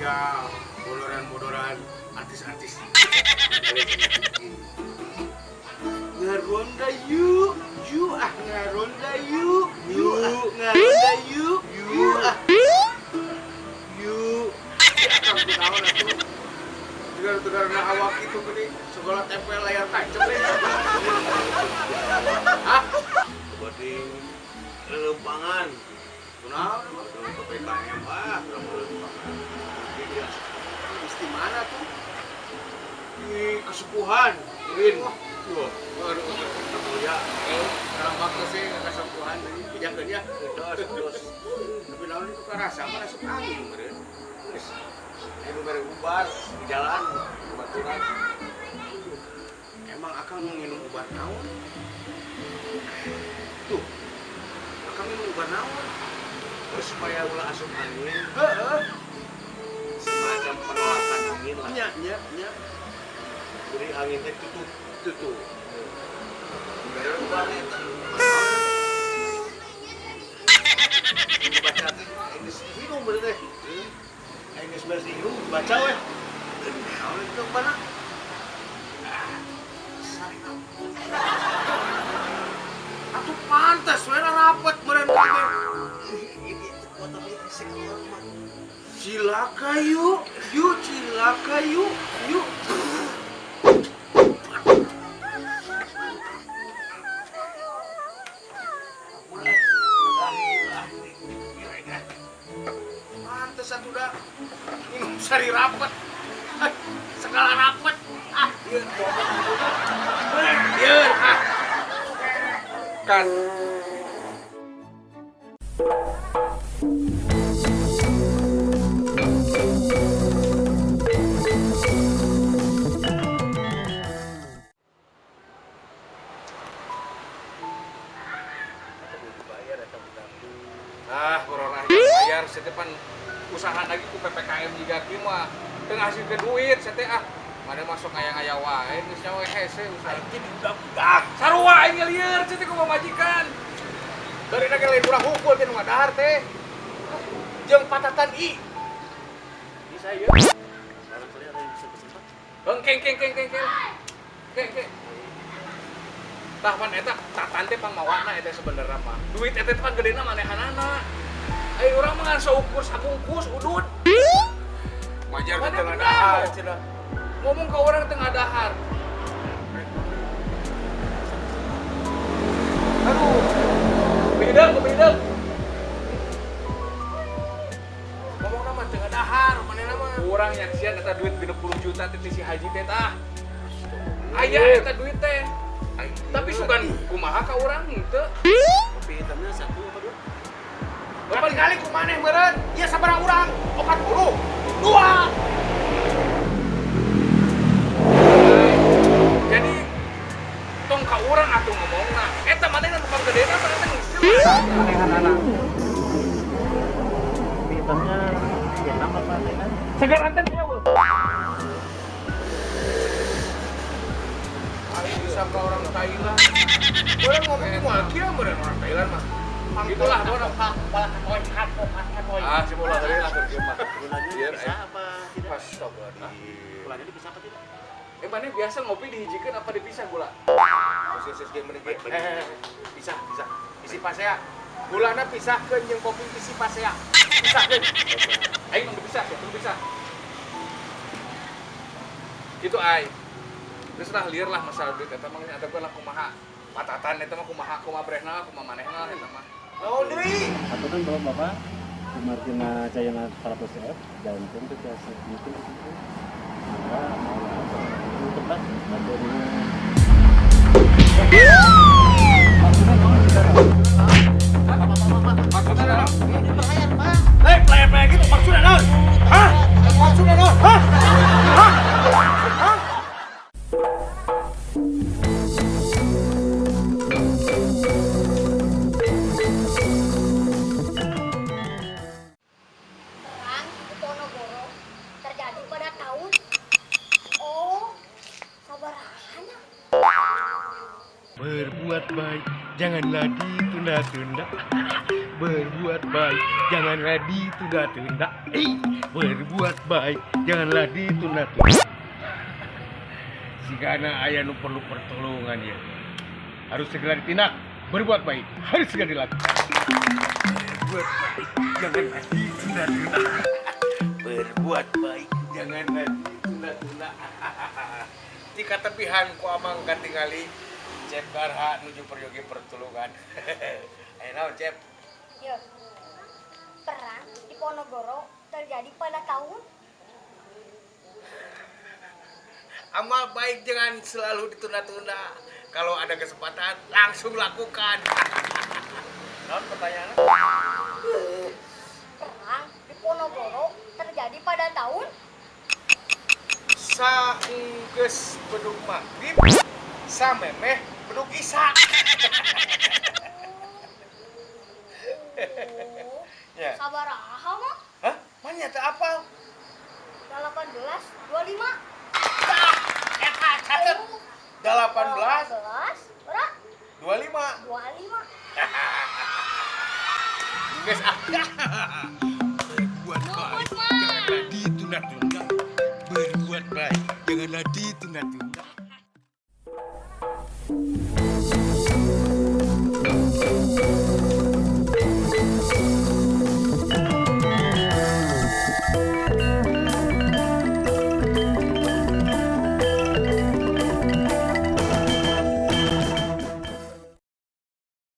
Jika bodoran-bodoran artis-artis. Ngaronda yuk, yuk ah ngaronda yuk, yuk ah ngaronda yuk, yuk ah yuk. Akang kunaon atuh? Tegar-tegarna awak itu gini, segala tempel layar tancap deh. Hah? Bade lelempangan. Kunaon? Aduh, PPKM ah, lelempangan. Iya. Mesti mana tuh? Di kesepuhan, Win. Wah, aduh, ya. Kalau waktu sih kesepuhan tadi pijakeun ya. Terus. Tapi naon itu karasa mah asup angin meureun. Geus. Ayo bare ubar di jalan, baturan. Emang akang mau minum obat naon? Tuh. Akang minum obat naon? Terus supaya ulah asup angin. Heeh. Semacam penolakan angin lah. Nya, nya, nya. Jadi angin teh tutup. Tutup. Bare ubar eta. Dibaca teh geus minum bener teh. Aing geus beres minum, baca weh. Naon itu mana? Atuh pantes we rapet meureun kabeh. Ini kuat tapi hese keluar mah. Cilaka yuk, yuk cilaka yuk, yuk. Pantes atuh dah. Minum sari rapet. Segala rapet. Ah, ieu ieu ah. Kan. Ah, corona bayar setepan usaha lagi ku PPKM juga kieu mah teu ngasilkeun duit sete ah. Mana masuk aya-aya wae geus nyawa hese usaha. Aing ge dibudak-budak. Sarua aing lieur cenah ku pamajikan. Dari lagi lain urang hukul teh nu ngadahar teh. Jeung patatan i. Bisa ieu. Barangkali ada yang bisa pesen, Pak. Keng keng keng keng keng. Keng keng. Tah pan eta tatan teh pangmawana eta sebenarnya mah. Duit eta teh pan gedena manehanana. Ai urang mah ngan saukur sabungkus udud. Wajar Mana teh benar? ngadahar cenah. Ngomong ke orang tengah dahar. Aduh. Bidang, bidang. Ngomong nama tengah dahar, manehna mah. Urang nyaksian eta duit 60 juta teh si haji teh tah. Aya eta duit teh. Tapi sugan kumaha ka urang henteu. Kopi hitamnya satu apa dua? Bapak kali ku maneh meureun? Ieu sabaraha urang? 42. Jadi tong ka urang atuh ngomongna. Eta manehna nu panggedena manehna teh geus Manehanana. Kopi hitamnya Vietnam apa Thailand? Segar anten ya, Bu. Aing bisa ke orang Thailand. Urang ngomong kumaha kieu meureun orang Thailand mah. Gitulah, bodoh. Katoy. Ah, si bola tadi lah kerja mah. Gulanya Biar, dipisah apa tidak? Astagfirullahaladzim. Gulanya dipisah apa tidak? Mana biasa ngopi dihijikeun apa dipisah gula? Khusus game mending. Pisah, pisah. Isi pasea. Gulana pisahkeun jeung kopi isi pasea. Pisahkeun. Aing nu dipisah, sih, dipisah. Gitu ai. Terus lah liar lah masalah duit eta mah eta lah kumaha. Patatan eta mah kumaha kumaha brehna kumaha manehna eta mah. Naon deui? Aturan bapak-bapak, Martina Cayana 100 F dan tentu biasa itu maka mau tempat materinya. Maksudnya naon? Ini pelayan, Pak. Hei, pelayan-pelayan gitu maksudnya naon? Hah? Maksudnya naon? Hah? Hah? Hah? Perang Diponegoro terjadi pada tahun oh sabaraha. Berbuat baik janganlah ditunda-tunda. Berbuat baik janganlah ditunda-tunda. Berbuat baik janganlah ditunda-tunda. Sigana aya nu perlu pertolongan ya. Harus segera ditindak. Berbuat baik harus segera dilakukan. Berbuat baik janganlah ditunda-tunda. Berbuat baik janganlah ditunda-tunda. Jika tepihan ku amang katingali Cep Karha nuju peryogi pertolongan. Ayo naon Cep? Ya. Perang di Ponorogo terjadi pada tahun. Amal baik jangan selalu ditunda-tunda. Kalau ada kesempatan langsung lakukan. Naon pertanyaannya? Perang di Ponorogo terjadi pada tahun saenggeus bedug maghrib samemeh bedug isya. Oh, Ya. sabaraha mah? Hah? Mana teu apal? 1825. Tah, eta catet. 18 18 berapa? 25. 25. Geus ah.